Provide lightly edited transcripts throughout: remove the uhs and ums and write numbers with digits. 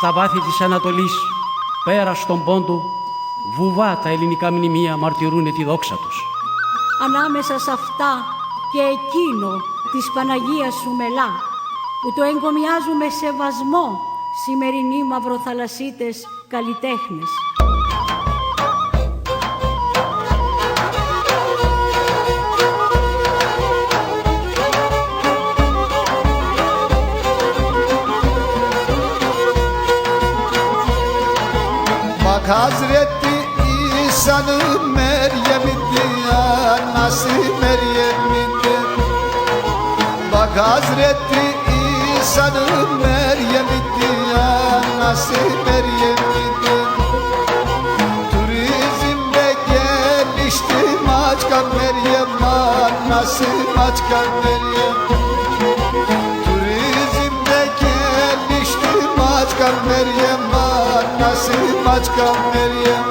Στα βάθη της Ανατολής, πέρα στον πόντο, βουβά τα ελληνικά μνημεία μαρτυρούνε τη δόξα τους. Ανάμεσα σε αυτά και εκείνο της Παναγίας Σουμελά, που το εγκομιάζουμε σεβασμό σημερινοί μαυροθαλασσίτες καλλιτέχνες. Bak Hazreti İsa'nın Meryem'idi anası Meryem'idi Bak Hazreti İsa'nın Meryem'idi anası Meryem'idi Turizmde gelişti Maçka Meryem anası Maçka Meryem Turizmde gelişti Maçka Meryem anası Maçka Meryem.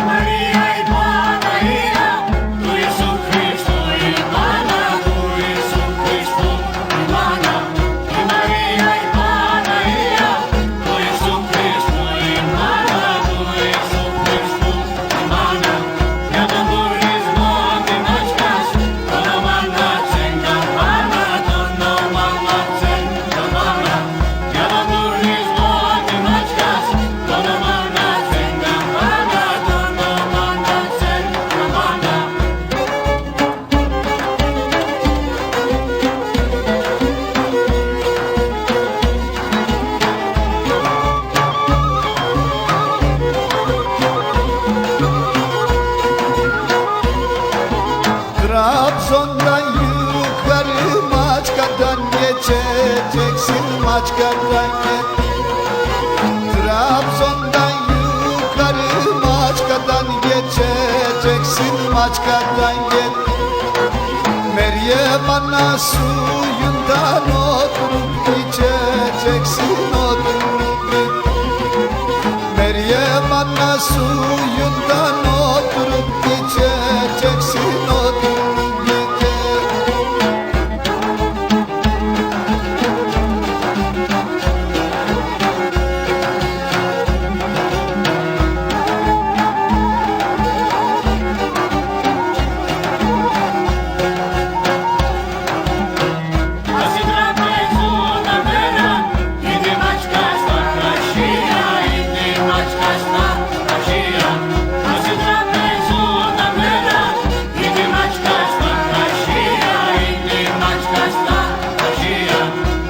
Maria η Παναγία του Ιησού Χριστού η μάνα του Ιησού Χριστού η μάνα. Η Μαρία η Παναγία του Ιησού Χριστού η μάνα του Ιησού Χριστού η μάνα. Για τον τουρισμό τη Μάτσκας το όνομα να τσεγκαμπάνα το όνομα να τσεγκαμπάνα. Για τον τουρισμό τη Μάτσκας το όνομα να τσεγκαμπάνα το όνομα να τσεγκαμπάνα. Trabzon'dan yukarı Maçka'dan geçeceksin Maçka'dan geç. Trabzon'dan yukarı Maçka'dan geçeceksin Maçka'dan geç. Meryem ana suyundan oturup içeceksin oturup iç. Meryem ana suyundan oturup içeceksin oturup içeceksin. Ας οι τραπεζούν τα μέρα ή τη Μάτσκα στα κρασία ή τη Μάτσκα στα κρασία. Ας οι τραπεζούν τα μέρα ή τη Μάτσκα στα κρασία ή τη Μάτσκα στα κρασία.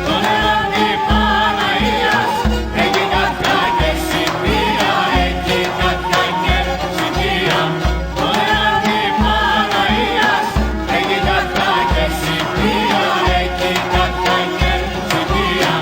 Το νερό της Παναγίας έχει κάποια και σιπία, έχει κάποια και σιπία. Το νερό της Παναγίας έχει κάποια και σιπία, έχει κάποια και σιπία.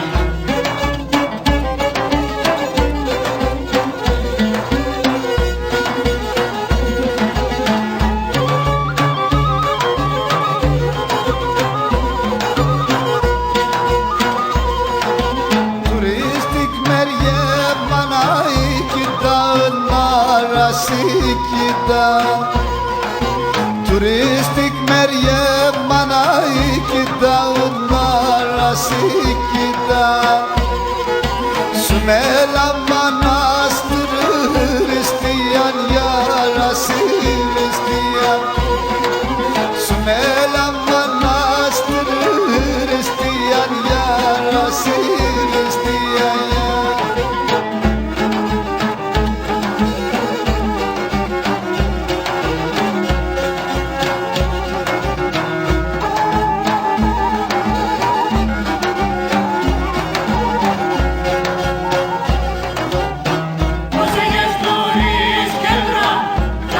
Turistik Meryem ana iki dağın arası iki dağ. Turistik Meryem ana iki dağın arası iki dağ. Sümela manastırı Hristiyan yarası Hristiyan. Sümela manastırı Hristiyan yarası Hristiyan ya. Πώς έγινες τουρίστ κέντρο, τα.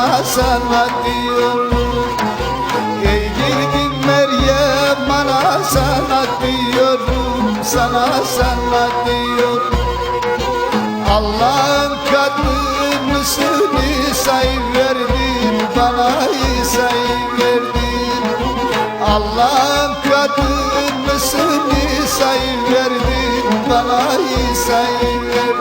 sana sana diyorum. Ey gidi Meryem ana sana diyorum, sana sana diyorum. Allah'ın kadınısın İsa'yı verdin bana, İsa'yı verdin. Allah'ın kadınısın İsa'yı verdin bana, İsa'yı verdin.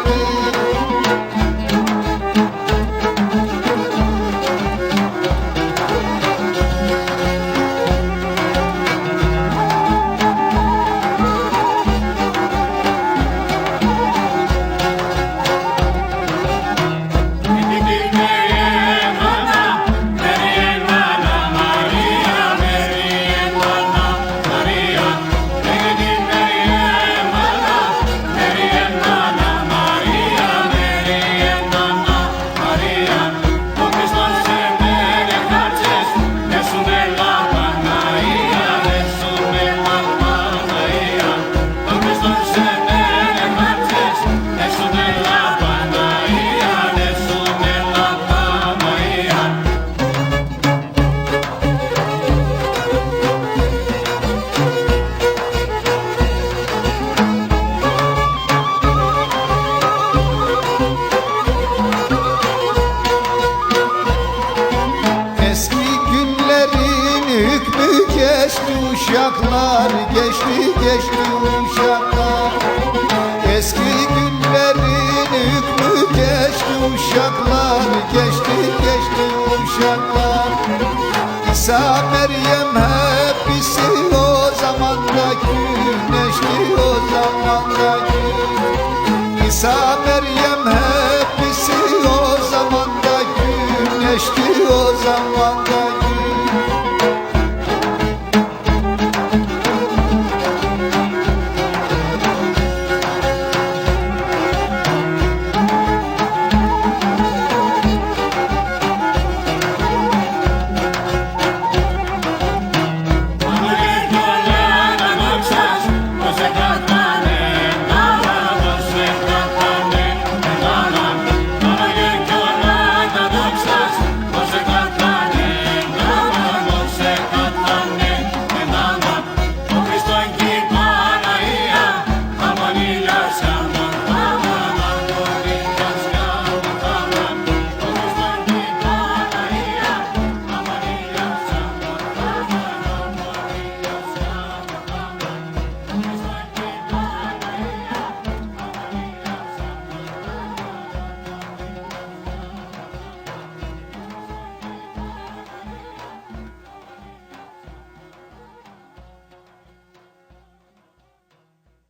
Meryem ana, Meryem ana, Maria, Meryem ana, Maria. Meryem ana, Meryem ana, Maria, Meryem ana, Maria. Ο Χριστός σε μερεχάτσες, λέσουμε λαπαναία, λέσουμε λαπαναία. Ο Χριστός σε μερεχάτσες, λέσουμε λαπαναία, λέσουμε λαπαναία. Eski günlerin hükmü geçti uşaklar, geçti geçti uşaklar. Eski günlerin hükmü geçti uşaklar, geçti geçti uşaklar. İsa Meryem hepsi o zamanda güneşti, o zamanda gün. İsa Meryem.